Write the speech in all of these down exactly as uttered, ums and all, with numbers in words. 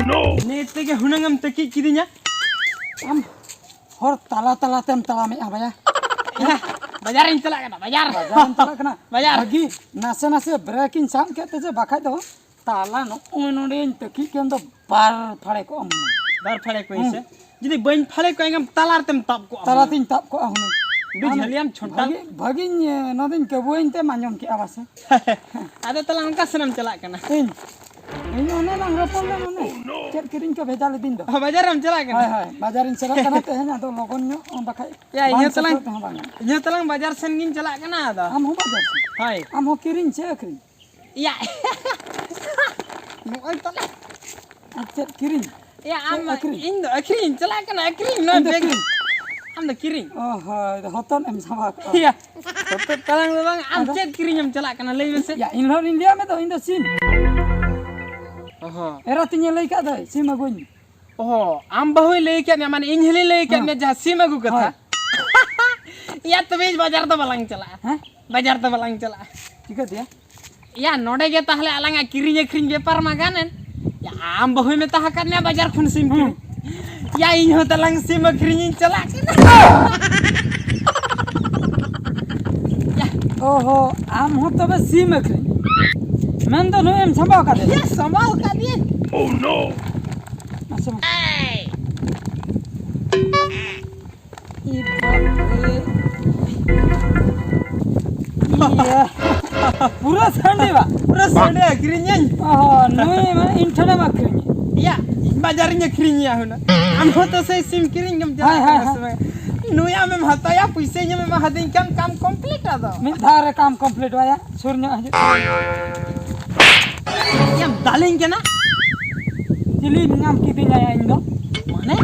ᱱᱤᱛ ᱛᱮᱜᱮ ᱦᱩᱱᱟᱹᱝ ᱮᱢ ᱛᱟᱹᱠᱤᱡ ᱠᱤᱫᱤᱧᱟ᱾ ᱟᱢ ᱦᱚᱨ ᱛᱟᱞᱟ ᱛᱟᱞᱟ ᱛᱮᱢ ᱛᱟᱲᱟᱢᱮᱜᱼᱟ ᱵᱟᱭᱟ᱾ ᱭᱟ, ᱵᱟᱡᱟᱨᱤᱧ ᱪᱟᱞᱟᱜ ᱠᱟᱱᱟ, ᱵᱟᱡᱟᱨ᱾ ᱵᱟᱡᱟᱨᱮᱢ ᱪᱟᱞᱟᱜ ᱠᱟᱱᱟ? ᱵᱟᱡᱟᱨ᱾ ᱵᱷᱟᱹᱜᱤ, ᱱᱟᱥᱮ ᱱᱟᱥᱮ ᱵᱨᱮᱠ ᱤᱧ ᱥᱟᱵ ᱠᱮᱫ ᱛᱮ ᱡᱮ, ᱵᱟᱠᱷᱟᱡ ᱫᱚ ᱛᱟᱞᱟ ᱱᱚᱜᱼᱚᱭ ᱱᱚᱰᱮᱧ ᱛᱟᱹᱠᱤᱡ ᱠᱮᱱ ᱫᱚ ᱵᱟᱨ ᱯᱷᱟᱲᱮ ᱠᱚᱜ ᱟᱢ᱾ ᱵᱟᱨ ᱯᱷᱟᱲᱮ ᱠᱚᱜ ᱤᱧ ᱥᱮ? ᱦᱩᱸ᱾ ᱡᱩᱫᱤ ᱵᱟᱹᱧ ᱯᱷᱟᱲᱮ ᱠᱚᱜᱼᱟ, ᱮᱱᱠᱷᱟᱱ ᱛᱟᱞᱟ ᱨᱮᱛᱮᱢ ᱛᱟᱵ ᱠᱚᱜᱼᱟ ᱛᱟᱞᱟ ᱦᱩᱱᱟᱹᱝ᱾ ᱛᱮᱧ ᱛᱟᱵ ᱠᱚᱜᱼᱟ ᱦᱩᱱᱟᱹᱝ᱾ ᱟᱹᱰᱤ ᱟᱢ ᱡᱷᱟᱹᱞᱤᱭᱟᱢ ᱪᱷᱚᱴᱟ᱾ ᱵᱷᱟᱹᱜᱤ, ᱵᱷᱟᱹᱜᱤᱧ, ᱮ, ᱱᱚᱣᱟ ᱫᱚᱧ ᱠᱟᱹᱵᱩᱣᱟᱹᱧ ᱛᱮᱢ ᱟᱸᱡᱚᱢ ᱠᱮᱜᱼᱟ ᱵᱟᱥᱮ? ᱟᱫᱚ ᱛᱟᱦᱞᱮ ᱚᱱᱠᱟ ᱥᱮᱱᱮᱢ ᱪᱟᱞᱟᱜ ᱠᱟᱱᱟ? ᱤᱧ, ᱤᱧ ᱚᱱᱮ ᱞᱟᱝ ᱨᱚᱯᱚᱲ ᱞᱮᱱ ᱚᱱᱮ᱾ ᱪᱮᱫ ᱠᱤᱨᱤᱧ ᱠᱚ ᱵᱷᱮᱡᱟ ᱞᱤᱫᱤᱧ ᱫᱚ᱾ ᱚ, ᱵᱟᱡᱟᱨ ᱮᱢ ᱪᱟᱞᱟᱜ ᱠᱟᱱᱟ? ᱦᱳᱭ, ᱦᱳᱭ, ᱵᱟᱡᱟᱨᱤᱧ ᱥᱮᱱᱚᱜ ᱠᱟᱱᱟ ᱛᱮᱦᱮᱧ, ᱟᱫᱚ ᱞᱚᱜᱚᱱ ᱧᱚᱜ, ᱵᱟᱠᱷᱟᱡ ᱭᱟ, ᱵᱟᱝ ᱤᱧ ᱦᱚᱸ ᱛᱟᱞᱟᱝ, ᱥᱮᱴᱮᱨ ᱛᱮᱦᱚᱸ ᱵᱟᱝ ᱜᱟᱱᱚᱜᱼᱟ᱾ ᱤᱧ ᱦᱚᱸ ᱛᱟᱞᱟᱝ ᱵᱟᱡᱟᱨ ᱥᱮᱱ ᱜᱤᱧ ᱪᱟᱞᱟᱜ ᱠᱟᱱᱟ ᱟᱫᱚ᱾ ᱟᱢ ᱦᱚᱸ ᱵᱟᱡᱟᱨ ᱥᱮᱱ? ᱦᱳᱭ᱾ ᱟᱢ ᱦᱚᱸ ᱠᱤᱨᱤᱧ ᱥᱮ ᱟᱹᱠᱷᱨᱤᱧ? ᱭᱟ᱾ ᱱᱚᱜᱼᱚᱭ ᱛᱟᱞᱟᱝ᱾ ᱟᱨ ᱪᱮᱫ ᱠᱤᱨᱤᱧ? ᱭᱟ, ᱟᱢ ᱥᱮ ᱟᱹᱠᱷᱨᱤᱧ? ᱤᱧ ᱫᱚ ᱟᱹᱠᱷᱨᱤᱧ ᱤᱧ ᱪᱟᱞᱟᱜ ᱠᱟᱱᱟ, ᱟᱹᱠᱷᱨᱤᱧ᱾ ᱱᱚᱣᱟ ᱤᱧ ᱫᱚ ᱵᱮᱜᱽ᱾ ᱠᱤᱨᱤᱧ᱾ ᱟᱢ ᱫᱚ ᱠᱤᱨᱤᱧ? ᱚ, ᱦᱳᱭ, ᱦᱚᱛᱚᱫ ᱮᱢ ᱥᱟᱵᱟ ᱠᱚᱜᱼᱟ᱾ ᱭᱟ, ᱦᱚᱛᱚᱫ ᱛᱟᱞᱟᱝ ᱫᱚ ᱵᱟᱝ, ᱟᱢ ᱟᱫᱚ? ᱪᱮᱫ ᱠᱤᱨᱤᱧ ᱮᱢ ᱪᱟᱞᱟᱜ ᱠᱟᱱᱟ, ᱞᱟᱹᱭ ᱢᱮᱥᱮ? ᱭᱟ, ᱤᱧ ᱦᱚᱸ ᱤᱧ ᱞᱟᱹᱭᱟᱫ ᱢᱮ ᱫᱚ, ᱤᱧ ᱫᱚ ᱥᱤᱢ᱾ ᱚ ᱦᱚᱸ᱾ ᱮᱨᱟ ᱛᱤᱧᱮ ᱞᱟᱹᱭ ᱠᱟᱫ ᱫᱚᱭ, ᱥᱤᱢ ᱟᱹᱜᱩᱧ ᱢᱮ᱾ ᱚ, ᱟᱢ ᱵᱟᱹᱦᱩᱭ ᱞᱟᱹᱭ ᱠᱟᱫ ᱢᱮᱭᱟ, ᱢᱟᱱᱮ ᱤᱧ ᱦᱚᱸᱞᱤᱧ ᱞᱟᱹᱭ ᱠᱟᱫ ᱦᱮᱸ᱾ ᱢᱮᱭᱟ ᱡᱟᱦᱟᱸ ᱥᱤᱢ ᱟᱹᱜᱩ ᱠᱟᱛᱷᱟ᱾ ᱦᱳᱭ᱾ ᱭᱟ, ᱛᱚᱵᱮ ᱵᱟᱡᱟᱨ ᱫᱚ ᱵᱟᱞᱟᱝ ᱪᱟᱞᱟᱜᱼᱟ᱾ ᱦᱮᱸ? ᱵᱟᱡᱟᱨ ᱫᱚ ᱵᱟᱞᱟᱝ ᱪᱟᱞᱟᱜᱼᱟ᱾ ᱪᱤᱠᱟᱹ ᱛᱮᱭᱟ? ᱭᱟ, ᱱᱚᱰᱮ ᱜᱮ ᱛᱟᱦᱞᱮ ᱟᱞᱟᱝᱟᱜ ᱠᱤᱨᱤᱧ ᱟᱹᱠᱷᱨᱤᱧ ᱵᱮᱯᱟᱨ ᱢᱟ ᱜᱟᱱᱮᱱ᱾ ᱭᱟ, ᱟᱢ ᱵᱟᱹᱦᱩᱭ ᱢᱮᱛᱟ ᱟᱠᱟᱫ ᱢᱮᱭᱟ ᱵᱟᱡᱟᱨ ᱠᱷᱚᱱ ᱥᱤᱢ ᱦᱩᱸ᱾ ᱠᱤᱨᱤᱧ᱾ ᱭᱟ, ᱤᱧ ᱦᱚᱸ ᱛᱟᱞᱟᱝ ᱥᱤᱢ ᱟᱹᱠᱷᱨᱤᱧᱤᱧ ᱪᱟᱞᱟᱜ ᱠᱟᱱᱟ᱾ ᱭᱟ᱾ ᱚ ᱦᱚ, ᱟᱢ ᱦᱚᱸ ᱛᱚᱵᱮ ᱥᱤᱢ ᱟᱹᱠᱷᱨᱤᱧ? ᱢᱮᱱ ᱫᱚ ᱱᱩᱭ ᱮᱢ ᱥᱟᱢᱵᱟᱣ ᱠᱟᱫᱮᱭᱟ? ᱭᱟ, ᱥᱟᱢᱵᱟᱣ ᱠᱟᱫᱮᱭᱟᱹᱧ᱾ ᱟᱪᱪᱷᱟ, ᱢᱟ᱾ ᱤ ᱵᱟᱯ ᱨᱮ᱾ ᱤᱭᱟᱹ᱾ ᱯᱩᱨᱟᱹ ᱥᱟᱺᱰᱤ ᱵᱟ? ᱯᱩᱨᱟᱹ ᱥᱟᱺᱰᱤ ᱟᱹᱠᱷᱨᱤᱧᱟᱹᱧ᱾ ᱚ, ᱱᱩᱭ ᱢᱟ ᱤᱧ ᱴᱷᱮᱱᱮᱢ ᱟᱹᱠᱷᱨᱤᱧᱟ᱾ ᱭᱟ, ᱤᱧ ᱵᱟᱡᱟᱨᱤᱧ ᱟᱹᱠᱷᱨᱤᱧᱮᱭᱟ ᱦᱩᱱᱟᱹᱝ᱾ ᱟᱢ ᱦᱚᱸ ᱛᱚ ᱥᱮᱭ ᱥᱤᱢ ᱠᱤᱨᱤᱧ ᱜᱮᱢ ᱪᱟᱞᱟᱜ ᱦᱳᱭ, ᱦᱳᱭ, ᱠᱟᱱᱟ ᱥᱮ ᱦᱳᱭ᱾ ᱵᱟᱝ? ᱱᱩᱭ ᱟᱢᱮᱢ ᱦᱟᱛᱟᱣᱟ, ᱯᱩᱭᱥᱟᱹᱧ ᱮᱢ ᱮᱢᱟ ᱦᱟᱫᱤᱧ ᱠᱷᱟᱱ ᱠᱟᱢ complete ᱟᱫᱚ᱾ ᱢᱤᱫ ᱫᱷᱟᱣ ᱨᱮ ᱠᱟᱢ complete ᱟᱭᱟ, ᱥᱩᱨ ᱧᱚᱜ ᱦᱤᱡᱩᱜ᱾ ᱭᱟᱢ ᱫᱟᱞᱤᱧ ᱠᱟᱱᱟ? ᱪᱤᱞᱤ ᱧᱟᱢ ᱠᱤᱫᱤᱧᱟ ᱤᱧ ᱫᱚ? ᱢᱟᱱᱮ?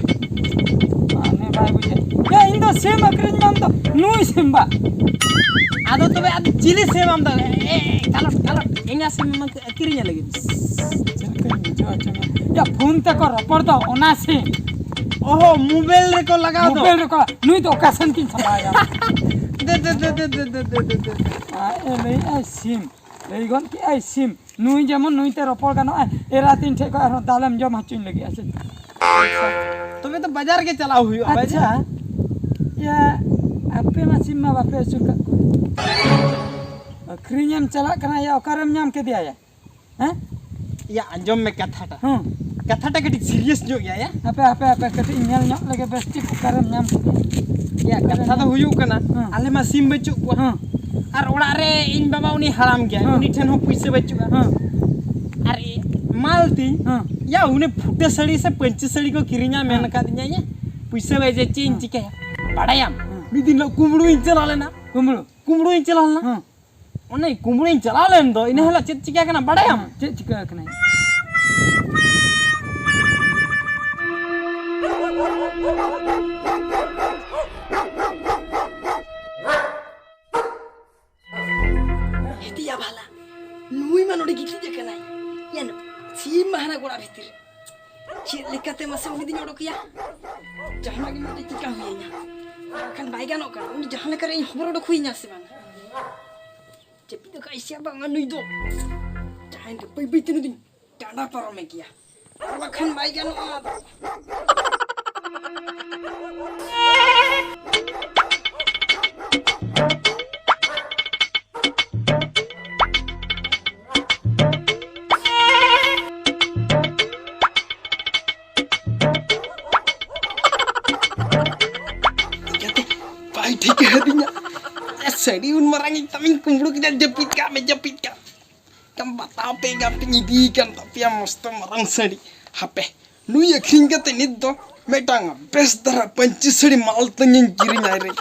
ᱢᱟᱱᱮ ᱵᱟᱭ ᱵᱩᱡᱷᱟᱹᱣ᱾ ᱭᱟ, ᱤᱧ ᱫᱚ ᱥᱤᱢ ᱟᱹᱠᱷᱨᱤᱧ ᱢᱟᱢ ᱫᱚ, ᱱᱩᱭ ᱥᱤᱢ ᱵᱟ᱾ ᱟᱫᱚ ᱛᱚᱵᱮ ᱟᱫᱚ ᱪᱤᱞᱤ ᱥᱤᱢ ᱟᱢ ᱫᱚ? ᱮ, ᱮ, ᱠᱟᱞᱚᱴ, ᱠᱟᱞᱚᱴ, ᱮᱸᱜᱟ ᱥᱤᱢ ᱮᱢ ᱟᱹᱠᱷᱨᱤᱧᱟ ᱞᱟᱹᱜᱤᱫ᱾ ᱪᱮᱫ ᱞᱮᱠᱟᱧ ᱵᱩᱡᱷᱟᱹᱣ ᱦᱚᱪᱚ ᱢᱮᱭᱟ? ᱭᱟ, ᱯᱷᱳᱱ ᱛᱮᱠᱚ ᱨᱚᱯᱚᱲ ᱫᱚ, ᱚᱱᱟ ᱥᱤᱢ᱾ ᱚᱦᱚ, ᱢᱳᱵᱟᱭᱤᱞ ᱨᱮᱠᱚ ᱞᱟᱜᱟᱣ ᱫᱚ᱾ ᱢᱳᱵᱟᱭᱤᱞ ᱨᱮᱠᱚ, ᱱᱩᱭ ᱫᱚ ᱚᱠᱟ ᱥᱮᱱ ᱠᱤᱱ ᱥᱟᱢᱵᱟᱣ ᱧᱟᱢᱟ? ᱫᱮ, ᱫᱮ, ᱫᱮ᱾ ᱟᱡ ᱮ ᱞᱟᱹᱭᱮᱜᱼᱟᱭ ᱥᱤᱢ, ᱞᱟᱹᱭ ᱜᱚᱫ ᱠᱮᱜᱼᱟᱭ ᱥᱤᱢ᱾ ᱱᱩᱭ ᱡᱮᱢᱚᱱ ᱱᱩᱭ ᱛᱮ ᱨᱚᱯᱚᱲ ᱜᱟᱱᱚᱜᱼᱟ, ᱮᱨᱟ ᱛᱤᱧ ᱴᱷᱮᱡ ᱠᱷᱚᱡ ᱟᱨᱦᱚᱸ ᱫᱟᱞᱮᱢ ᱡᱚᱢ ᱦᱚᱪᱚᱧ ᱞᱟᱹᱜᱤᱫ, ᱟᱪᱪᱷᱟ? ᱛᱚᱵᱮ ᱛᱚ ᱵᱟᱡᱟᱨ ᱜᱮ ᱪᱟᱞᱟᱣ ᱦᱩᱭᱩᱜᱼᱟ, ᱵᱟᱡᱟᱨ᱾ ᱟᱪᱪᱷᱟ, ᱭᱟ, ᱟᱯᱮ ᱢᱟ ᱥᱤᱢ ᱢᱟ ᱵᱟᱯᱮ ᱟᱹᱥᱩᱞ ᱠᱟᱜ ᱠᱚᱣᱟ᱾ ᱟᱹᱠᱷᱨᱤᱧᱮᱢ ᱪᱟᱞᱟᱜ ᱠᱟᱱᱟ, ᱭᱟ, ᱚᱠᱟᱨᱮᱢ ᱧᱟᱢ ᱠᱮᱫᱮᱭᱟ, ᱭᱟ? ᱦᱮᱸ? ᱭᱟ, ᱟᱸᱡᱚᱢ ᱢᱮ ᱠᱟᱛᱷᱟᱴᱟ᱾ ᱦᱮᱸ᱾ ᱠᱟᱛᱷᱟᱴᱟ ᱠᱟᱹᱴᱤᱡ serious ᱧᱚᱜ ᱜᱮᱭᱟ, ᱭᱟ᱾ ᱦᱟᱯᱮ, ᱦᱟᱯᱮ, ᱦᱟᱯᱮ, ᱠᱟᱹᱴᱤᱡ ᱧᱮᱞ ᱧᱚᱜ ᱞᱮᱜᱮ ᱵᱮᱥ ᱴᱷᱤᱠ ᱚᱠᱟᱨᱮᱢ ᱧᱟᱢ ᱠᱮᱫᱮᱭᱟ᱾ ᱭᱟ, ᱠᱟᱛᱷᱟ ᱫᱚ ᱦᱩᱭᱩᱜ ᱠᱟᱱᱟ, ᱦᱮᱸ᱾ ᱟᱞᱮ ᱢᱟ ᱥᱤᱢ ᱵᱟᱹᱪᱩᱜ ᱠᱚᱣᱟ᱾ ᱦᱮᱸ᱾ ᱟᱨ ᱚᱲᱟᱜ ᱨᱮ ᱤᱧ ᱵᱟᱵᱟ ᱩᱱᱤ ᱦᱟᱲᱟᱢ ᱜᱮᱭᱟᱭ, ᱦᱮᱸ᱾ ᱩᱱᱤ ᱴᱷᱮᱱ ᱦᱚᱸ ᱯᱩᱭᱥᱟᱹ ᱵᱟᱹᱪᱩᱜᱼᱟ᱾ ᱦᱮᱸ᱾ ᱟᱨ ᱤ-, ᱢᱟᱞ ᱛᱤᱧ, ᱦᱮᱸ᱾ ᱭᱟ, ᱩᱱᱤ ᱯᱷᱩᱴᱟᱹ ᱥᱟᱹᱲᱤ ᱥᱮ ᱯᱟᱹᱧᱪᱤ ᱥᱟᱹᱲᱤ ᱠᱚ ᱠᱤᱨᱤᱧᱟ ᱢᱮᱱ ᱦᱮᱸ᱾ ᱟᱠᱟᱫᱤᱧᱟ, ᱭᱟ᱾ ᱯᱩᱭᱥᱟᱹ ᱵᱟᱭ ᱡᱮ ᱪᱮᱫ ᱤᱧ ᱦᱮᱸ᱾ ᱪᱤᱠᱟᱹᱭᱟ? ᱵᱟᱲᱟᱭᱟᱢ? ᱦᱮᱸ᱾ ᱢᱤᱫ ᱫᱤᱱ ᱦᱤᱞᱳᱜ ᱠᱩᱢᱵᱽᱲᱩᱧ ᱪᱟᱞᱟᱣ ᱞᱮᱱᱟ᱾ ᱠᱩᱢᱵᱽᱲᱩ? ᱠᱩᱢᱵᱽᱲᱩᱧ ᱪᱟᱞᱟᱣ ᱞᱮᱱᱟ᱾ ᱦᱮᱸ᱾ ᱚᱱᱮ ᱠᱩᱢᱵᱽᱲᱩᱧ ᱪᱟᱞᱟᱣ ᱞᱮᱱ ᱫᱚ, ᱤᱱᱟᱹ ᱦᱤᱞᱳᱜ ᱪᱮᱫ ᱪᱤᱠᱟᱹ ᱠᱟᱱᱟ ᱵᱟᱲᱟᱭᱟᱢ? ᱪᱮᱫ ᱪᱤᱠᱟᱹ ᱠᱟᱱᱟ? ᱦᱮᱛᱤᱭᱟ ᱵᱷᱟᱞᱟ, ᱱᱩᱭ ᱢᱟ ᱱᱚᱰᱮ ᱜᱤᱛᱤᱡ ᱟᱠᱟᱱᱟᱭ᱾ ᱭᱟᱱ ᱥᱤᱢ ᱢᱟ ᱦᱟᱱᱟ ᱜᱚᱲᱟ ᱵᱷᱤᱛᱤᱨ ᱨᱮ᱾ ᱪᱮᱫ ᱞᱮᱠᱟᱛᱮ ᱢᱟᱥᱮ ᱩᱱᱤ ᱫᱩᱧ ᱚᱰᱚᱠᱮᱭᱟ? ᱡᱟᱦᱟᱱᱟᱜ ᱜᱮ ᱢᱤᱫᱴᱮᱡ ᱪᱤᱠᱟ ᱦᱩᱭᱟᱹᱧᱟ᱾ ᱵᱟᱠᱷᱟᱱ ᱵᱟᱭ ᱜᱟᱱᱚᱜ ᱠᱟᱱᱟ, ᱩᱱᱤ ᱡᱟᱦᱟᱸ ᱞᱮᱠᱟᱨᱮ ᱤᱧ ᱦᱚᱵᱚᱨ ᱚᱰᱚᱠ ᱦᱩᱭᱟᱹᱧᱟ ᱥᱮ ᱵᱟᱝ? ᱡᱟᱹᱯᱤᱫ ᱟᱠᱟᱫ ᱟᱭ ᱥᱮ ᱵᱟᱝᱟ ᱱᱩᱭ ᱫᱚ? ᱡᱟᱦᱟᱸᱭ ᱫᱚ ᱵᱟᱹᱭ ᱵᱟᱹᱭ ᱛᱮ ᱱᱩᱭ ᱫᱚᱧ ᱰᱟᱸᱰᱟ ᱯᱟᱨᱚᱢᱮ ᱜᱮᱭᱟ, ᱟᱨ ᱵᱟᱠᱷᱟᱱ ᱵᱟᱭ ᱜᱟᱱᱚᱜᱼᱟ ᱟᱫᱚ᱾ ᱪᱤᱠᱟᱹᱛᱮ ᱵᱟᱭ ᱴᱷᱤᱠᱟᱹ ᱟᱹᱫᱤᱧᱟ᱾ ᱥᱟᱹᱲᱤ ᱩᱱ ᱢᱟᱨᱟᱝ ᱤᱧ ᱛᱟᱢᱤᱧ ᱠᱩᱢᱵᱽᱲᱩ ᱠᱮᱫᱟ, ᱡᱟᱹᱯᱤᱫ ᱠᱟᱜ ᱢᱮ, ᱡᱟᱹᱯᱤᱫ ᱠᱟᱜ ᱢᱮ᱾ ᱠᱟᱢ ᱵᱟᱛᱟᱣ ᱯᱮ ᱜᱟᱯᱤᱧ ᱤᱫᱤᱭ ᱠᱟᱱ ᱛᱟᱯᱮᱭᱟ ᱢᱚᱥᱛᱚ ᱢᱟᱨᱟᱝ ᱥᱟᱹᱲᱤ᱾ ᱦᱟᱯᱮ, ᱱᱩᱭ ᱟᱹᱠᱷᱨᱤᱧ ᱠᱟᱛᱮ ᱱᱤᱛ ᱫᱚ ᱢᱤᱫᱴᱟᱝ ᱵᱮᱥ ᱫᱷᱟᱨᱟ ᱯᱟᱹᱧᱪᱤ ᱥᱟᱹᱲᱤ ᱢᱟᱞ ᱛᱟᱹᱧᱤᱧ ᱠᱤᱨᱤᱧ ᱟᱭ ᱨᱮ᱾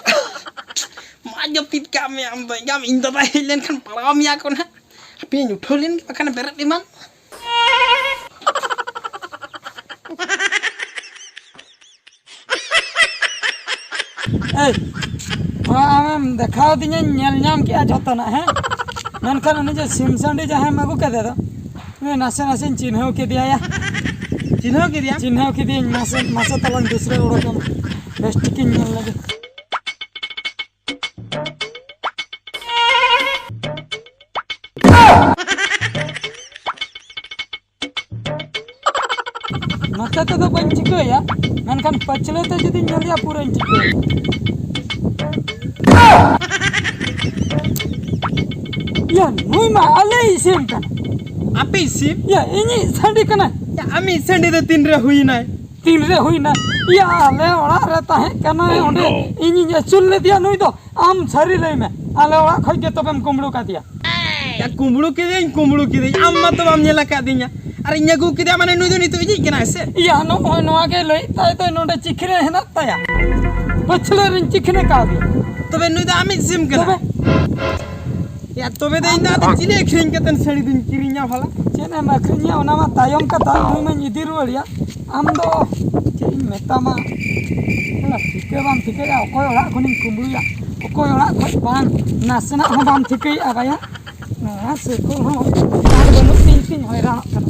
ᱢᱟ ᱡᱟᱹᱯᱤᱫ ᱠᱟᱜ ᱢᱮ ᱟᱢ ᱫᱚ, ᱮᱸᱜᱟᱢ, ᱤᱧ ᱫᱟᱫᱟ ᱦᱮᱡ ᱞᱮᱱᱠᱷᱟᱱ ᱯᱟᱲᱟᱣ ᱢᱮᱭᱟ ᱠᱚ ᱱᱟᱦᱟᱜ᱾ ᱦᱟᱯᱮᱧ ᱩᱴᱷᱟᱹᱣ ᱞᱮᱱ ᱜᱮ, ᱵᱟᱠᱷᱟᱱ ᱵᱮᱨᱮᱫ ᱮᱢᱟᱱ᱾ ᱮᱭ, ᱱᱚᱣᱟ ᱟᱢᱮᱢ ᱫᱮᱠᱷᱟᱣ ᱫᱤᱧᱟᱹᱧ, ᱧᱮᱞ ᱧᱟᱢ ᱠᱮᱜᱼᱟ ᱡᱷᱚᱛᱚᱱᱟᱜ, ᱦᱮᱸ? ᱢᱮᱱᱠᱷᱟᱱ ᱩᱱᱤ ᱡᱮ ᱥᱤᱢ ᱥᱟᱺᱰᱤ ᱡᱟᱦᱟᱸᱭᱮᱢ ᱟᱹᱜᱩ ᱠᱮᱫᱮ ᱫᱚ, ᱩᱱᱤ ᱱᱟᱥᱮ ᱱᱟᱥᱮᱧ ᱪᱤᱱᱦᱟᱹᱣ ᱠᱮᱫᱮᱭᱟ ᱭᱟ᱾ ᱪᱤᱱᱦᱟᱹᱣ ᱠᱮᱫᱮᱭᱟ? ᱪᱤᱱᱦᱟᱹᱣ ᱠᱮᱫᱮᱭᱟᱹᱧ, ᱢᱟᱥᱮ, ᱢᱟᱥᱮ ᱛᱟᱞᱟᱝ ᱫᱩᱥᱨᱟᱹ ᱚᱰᱚᱠᱮᱢ, ᱵᱮᱥ ᱴᱷᱤᱠᱤᱧ ᱧᱮᱞ ᱞᱮᱜᱮ᱾ ᱛᱮᱫᱚ ᱵᱟᱹᱧ ᱪᱤᱠᱟᱹᱭᱟ, ᱢᱮᱱᱠᱷᱟᱱ ᱯᱟᱹᱪᱷᱞᱟᱹ ᱛᱮ ᱡᱩᱫᱤᱧ ᱧᱮᱞᱮᱭᱟ, ᱯᱩᱨᱟᱹᱧ ᱪᱤᱠᱟᱹᱭᱟ᱾ ᱭᱟ, ᱱᱩᱭ ᱢᱟ ᱟᱞᱮᱭᱤᱡ ᱥᱤᱢ ᱠᱟᱱᱟ᱾ ᱟᱯᱮᱭᱤᱡ ᱥᱤᱢ? ᱭᱟ, ᱤᱧᱤᱡ ᱥᱟᱺᱰᱤ ᱠᱟᱱᱟᱭ᱾ ᱭᱟ, ᱟᱢᱤᱡ ᱥᱟᱺᱰᱤ ᱫᱚ ᱛᱤᱱᱨᱮ ᱦᱩᱭᱱᱟᱭ? ᱛᱤᱱᱨᱮ ᱦᱩᱭᱱᱟ? ᱭᱟ, ᱟᱞᱮ ᱚᱲᱟᱜ ᱨᱮ ᱛᱟᱦᱮᱸ ᱠᱟᱱᱟᱭ, ᱚᱸᱰᱮ ᱤᱧᱤᱧ ᱟᱹᱥᱩᱞ ᱞᱮᱫᱮᱭᱟ ᱱᱩᱭ ᱫᱚ᱾ ᱟᱢ ᱥᱟᱹᱨᱤ ᱞᱟᱹᱭ ᱢᱮ, ᱟᱞᱮ ᱚᱲᱟᱜ ᱠᱷᱚᱡ ᱜᱮ ᱛᱚᱵᱮᱢ ᱠᱩᱢᱵᱽᱲᱩ ᱠᱟᱫᱮᱭᱟ? ᱭᱟ, ᱠᱩᱢᱵᱽᱲᱩ ᱠᱤᱫᱟᱹᱧ, ᱠᱩᱢᱵᱽᱲᱩ ᱠᱤᱫᱟᱹᱧ, ᱟᱢ ᱢᱟ ᱛᱚ ᱵᱟᱢ ᱧᱮᱞ ᱟᱠᱟᱫᱤᱧᱟ᱾ ᱟᱨ ᱤᱧ ᱟᱹᱜᱩ ᱠᱮᱫᱮᱭᱟ, ᱢᱟᱱᱮ ᱱᱩᱭ ᱫᱚ ᱱᱤᱛᱚᱜ ᱤᱧᱤᱡ ᱠᱟᱱᱟᱭ ᱥᱮ? ᱭᱟ, ᱱᱚᱜᱼᱚᱭ ᱱᱚᱣᱟ ᱜᱮ ᱞᱟᱹᱭᱮᱫ ᱛᱟᱭ ᱫᱚ, ᱱᱚᱰᱮ ᱪᱤᱠᱷᱱᱟᱹ ᱦᱮᱱᱟᱜ ᱛᱟᱭᱟ, ᱯᱟᱹᱪᱷᱞᱟᱹ ᱨᱤᱧ ᱪᱤᱠᱷᱱᱟᱹ ᱠᱟᱣᱫᱮᱭᱟ᱾ ᱛᱚᱵᱮ ᱱᱩᱭ ᱫᱚ ᱟᱢᱤᱡ ᱥᱤᱢ ᱠᱟᱱᱟ? ᱛᱚᱵᱮ? ᱭᱟ, ᱛᱚᱵᱮ ᱫᱚ ᱤᱧ ᱫᱚ ᱟᱫᱚ ᱪᱤᱞᱤ ᱟᱹᱠᱷᱨᱤᱧ ᱠᱟᱛᱮ ᱥᱟᱹᱲᱤ ᱫᱩᱧ ᱠᱤᱨᱤᱧᱟ ᱵᱷᱟᱞᱟ? ᱪᱮᱫ ᱮᱢ ᱟᱹᱠᱷᱨᱤᱧᱟ, ᱚᱱᱟ ᱢᱟ ᱛᱟᱭᱚᱢ ᱠᱟᱛᱷᱟ, ᱩᱱᱤ ᱢᱟᱧ ᱤᱫᱤ ᱨᱩᱣᱟᱹᱲᱮᱭᱟ᱾ ᱟᱢ ᱫᱚ ᱪᱮᱫ ᱤᱧ ᱢᱮᱛᱟᱢᱟ, ᱚᱱᱟ ᱴᱷᱤᱠᱟᱹ ᱵᱟᱢ ᱴᱷᱤᱠᱟᱹᱭᱟ, ᱚᱠᱚᱭ ᱚᱲᱟᱜ ᱠᱷᱚᱱᱤᱧ ᱠᱩᱢᱵᱽᱲᱩᱭᱟ, ᱚᱠᱚᱭ ᱚᱲᱟᱜ ᱠᱷᱚᱱ ᱵᱟᱝ, ᱱᱟᱥᱮᱱᱟᱜ ᱦᱚᱸ ᱵᱟᱢ ᱴᱷᱤᱠᱟᱹᱭᱮᱫᱼᱟ ᱵᱟᱭᱟ᱾ ᱱᱚᱣᱟ ᱥᱟᱹᱠᱩᱞ ᱦᱚᱸ ᱟᱨ ᱵᱟᱹᱱᱩᱜ ᱛᱤᱧ ᱛᱤᱧ ᱦᱚᱭᱨᱟᱱᱚᱜ ᱠᱟᱱᱟ,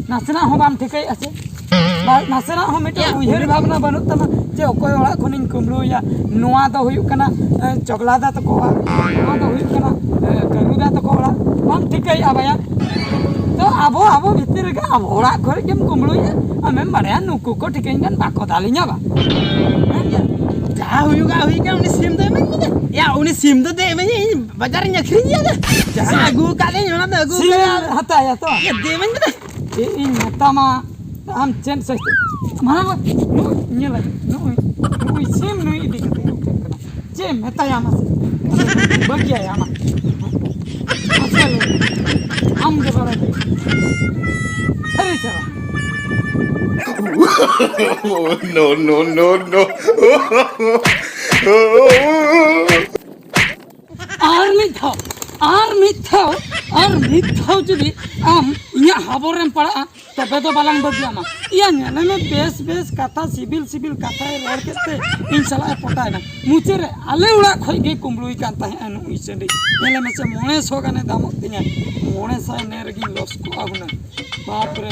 ᱱᱟᱥᱮᱱᱟᱜ ᱦᱚᱸ ᱵᱟᱢ ᱴᱷᱤᱠᱟᱹᱭᱮᱫᱼᱟ ᱥᱮ? ᱵᱟ, ᱱᱟᱥᱮᱱᱟᱜ ᱦᱚᱸ ᱢᱤᱫᱴᱮᱱ ᱩᱭᱦᱟᱹᱨ ᱵᱷᱟᱵᱽᱱᱟ ᱵᱟᱹᱱᱩᱜ ᱛᱟᱢᱟ ᱡᱮ ᱚᱠᱚᱭ ᱚᱲᱟᱜ ᱠᱷᱚᱱᱤᱧ ᱠᱩᱢᱵᱽᱲᱩᱭᱟ, ᱱᱚᱣᱟ ᱫᱚ ᱦᱩᱭᱩᱜ ᱠᱟᱱᱟ ᱮ, ᱪᱚᱜᱽᱞᱟ ᱫᱟ ᱛᱟᱠᱚ ᱚᱲᱟᱜ, ᱱᱚᱣᱟ ᱫᱚ ᱦᱩᱭᱩᱜ ᱠᱟᱱᱟ ᱮ, ᱠᱟᱹᱱᱩ ᱫᱟ ᱛᱟᱠᱚ ᱚᱲᱟᱜ, ᱵᱟᱢ ᱴᱷᱤᱠᱟᱹᱭᱮᱫᱼᱟ ᱵᱟᱭᱟ᱾ ᱛᱚ ᱟᱵᱚ ᱟᱵᱚ ᱵᱷᱤᱛᱤᱨ ᱨᱮᱜᱮ ᱟᱵᱚ ᱚᱲᱟᱜ ᱠᱚᱨᱮ ᱜᱮᱢ ᱠᱩᱢᱵᱽᱲᱩᱭᱟ, ᱟᱢᱮᱢ ᱵᱟᱲᱟᱭᱟ ᱱᱩᱠᱩ ᱠᱚ ᱴᱷᱤᱠᱟᱹᱧ ᱠᱟᱱ ᱵᱟᱠᱚ ᱫᱟᱞᱤᱧᱟ ᱵᱟ᱾ ᱡᱟᱦᱟᱸ ᱦᱩᱭᱩᱜᱼᱟ ᱦᱩᱭ ᱠᱟᱱ, ᱩᱱᱤ ᱥᱤᱢ ᱫᱚ ᱮᱢᱟᱹᱧ ᱢᱮ᱾ ᱭᱟ, ᱩᱱᱤ ᱥᱤᱢ ᱫᱚ ᱫᱮ ᱮᱢᱟᱹᱧ, ᱤᱧ ᱵᱟᱡᱟᱨ ᱨᱤᱧ ᱟᱹᱠᱷᱨᱤᱧᱮᱭᱟ ᱫᱟ᱾ ᱡᱟᱦᱟᱸ ᱟᱹᱜᱩ ᱟᱠᱟᱫ ᱞᱤᱧ ᱚᱱᱟ ᱫᱚ ᱟᱹᱜᱩ ᱥᱤᱢ ᱟᱠᱟᱫ᱾ ᱦᱟᱛᱟᱭᱟ ᱛᱚ? ᱭᱟ, ᱫᱮ ᱮᱢᱟᱹᱧ ᱢᱮ᱾ ᱪᱮᱫ ᱤᱧ ᱢᱮᱛᱟᱢᱟ, ᱟᱢ ᱪᱮᱫ ᱥᱟᱹᱥᱛᱤ? ᱢᱟᱨᱟᱝ ᱵᱟ, ᱱᱩᱭ ᱧᱮᱞ ᱟᱭ, ᱱᱩᱭ, ᱱᱩᱭ ᱥᱤᱢ ᱱᱩᱭ ᱤᱫᱤ ᱠᱟᱛᱮ ᱤᱧ ᱴᱷᱮᱱ ᱠᱟᱱᱟ᱾ ᱪᱮᱫ ᱮᱢ ᱢᱮᱛᱟᱭᱟ ᱢᱟᱥᱮ? ᱵᱟᱹᱜᱤᱭᱟᱭ ᱟᱢᱟᱜ᱾ ᱟᱪᱪᱷᱟ, ᱟᱢ ᱜᱮ ᱵᱟᱲᱟᱭ ᱠᱮᱫ᱾ ᱥᱟᱹᱨᱤ ᱥᱮ ᱵᱟᱝ? No, no, no, no. ᱟᱨ ᱢᱤᱫ ᱫᱷᱟᱣ, ᱟᱨ ᱢᱤᱫ ᱫᱷᱟᱣ, ᱟᱨ ᱢᱤᱫ ᱫᱷᱟᱣ ᱡᱩᱫᱤ ᱟᱢ ᱤᱧᱟᱹᱜ ᱦᱟᱵᱚᱨ ᱨᱮᱢ ᱯᱟᱲᱟᱜᱼᱟ, ᱛᱚᱵᱮ ᱫᱚ ᱵᱟᱞᱟᱝ ᱵᱟᱹᱜᱤᱭᱟᱢᱟ᱾ ᱤᱭᱟᱹ, ᱧᱮᱞᱮ ᱢᱮ, ᱵᱮᱥ ᱵᱮᱥ ᱠᱟᱛᱷᱟ, ᱥᱤᱵᱤᱞ ᱥᱤᱵᱤᱞ ᱠᱟᱛᱷᱟᱭ ᱨᱚᱲ ᱠᱮᱫ ᱛᱮ ᱤᱧ ᱥᱟᱞᱟᱜ ᱮ ᱯᱚᱴᱟᱭᱮᱱᱟ᱾ ᱢᱩᱪᱟᱹᱫ ᱨᱮ ᱟᱞᱮ ᱚᱲᱟᱜ ᱠᱷᱚᱡ ᱜᱮ ᱠᱩᱢᱵᱽᱲᱩᱭ ᱠᱟᱱ ᱛᱟᱦᱮᱸᱜᱼᱟ ᱱᱩᱭ ᱥᱟᱺᱰᱤ᱾ ᱧᱮᱞᱮ ᱢᱮᱥᱮ, ᱢᱚᱬᱮ ᱥᱚ ᱜᱟᱱᱮ ᱫᱟᱢᱚᱜ ᱛᱤᱧᱟ, ᱢᱚᱬᱮ ᱥᱟᱭ ᱱᱮ ᱨᱮᱜᱮᱧ ᱞᱚᱥ ᱠᱚᱜᱼᱟ ᱦᱩᱱᱟᱹᱝ᱾ ᱵᱟᱯ ᱨᱮ,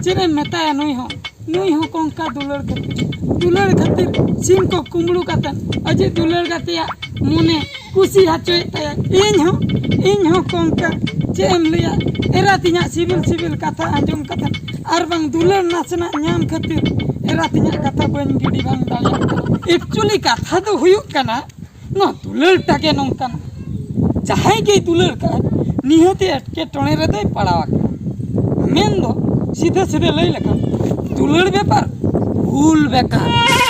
ᱪᱮᱫ ᱮᱢ ᱢᱮᱛᱟᱭᱟ ᱱᱩᱭ ᱦᱚᱸ? ᱱᱩᱭ ᱦᱚᱸ ᱠᱚᱝᱠᱟ ᱫᱩᱞᱟᱹᱲ ᱠᱷᱟᱹᱛᱤᱨ᱾ ᱫᱩᱞᱟᱹᱲ ᱠᱷᱟᱹᱛᱤᱨ ᱥᱤᱢ ᱠᱚ ᱠᱩᱢᱵᱽᱲᱩ ᱠᱟᱛᱮ ᱟᱡᱤᱡ ᱫᱩᱞᱟᱹᱲ ᱜᱟᱛᱮᱭᱟᱜ ᱢᱚᱱᱮ ᱠᱩᱥᱤ ᱦᱚᱪᱚᱭᱮᱫ ᱛᱟᱭᱟ᱾ ᱤᱧ ᱦᱚᱸ, ᱤᱧ ᱦᱚᱸ ᱠᱚᱝᱠᱟ, ᱪᱮᱫ ᱮᱢ ᱞᱟᱹᱭᱟ, ᱮᱨᱟ ᱛᱤᱧᱟᱹᱜ ᱥᱤᱵᱤᱞ ᱥᱤᱵᱤᱞ ᱠᱟᱛᱷᱟ ᱟᱸᱡᱚᱢ ᱠᱟᱛᱮ ᱟᱨ ᱵᱟᱝ ᱫᱩᱞᱟᱹᱲ ᱱᱟᱥᱮᱱᱟᱜ ᱧᱟᱢ ᱠᱷᱟᱹᱛᱤᱨ ᱮᱨᱟ ᱛᱤᱧᱟᱹᱜ ᱠᱟᱛᱷᱟ ᱵᱟᱹᱧ ᱜᱤᱰᱤ ᱵᱟᱝ ᱫᱟᱲᱮᱭᱟᱜ ᱠᱟᱱᱟ᱾ ᱮᱠᱪᱩᱭᱮᱞᱤ ᱠᱟᱛᱷᱟ ᱫᱚ ᱦᱩᱭᱩᱜ ᱠᱟᱱᱟ, ᱱᱚᱣᱟ ᱫᱩᱞᱟᱹᱲ ᱴᱟᱜᱮ ᱱᱚᱝᱠᱟᱱᱟ, ᱡᱟᱦᱟᱸᱭ ᱜᱮᱭ ᱫᱩᱞᱟᱹᱲ ᱠᱟᱜᱼᱟ, ᱱᱤᱦᱟᱹᱛ ᱮᱴᱠᱮᱴᱚᱬᱮ ᱨᱮᱫᱚᱭ ᱯᱟᱲᱟᱣ ᱟᱠᱟᱱᱟ᱾ ᱢᱮᱱᱫᱚ ᱥᱤᱫᱷᱟᱹ ᱥᱤᱫᱷᱟᱹ ᱞᱟᱹᱭ ᱞᱮᱠᱷᱟᱱ, ᱫᱩᱞᱟᱹᱲ ᱵᱮᱯᱟᱨ ᱵᱷᱩᱞ ᱵᱮᱯᱟᱨ᱾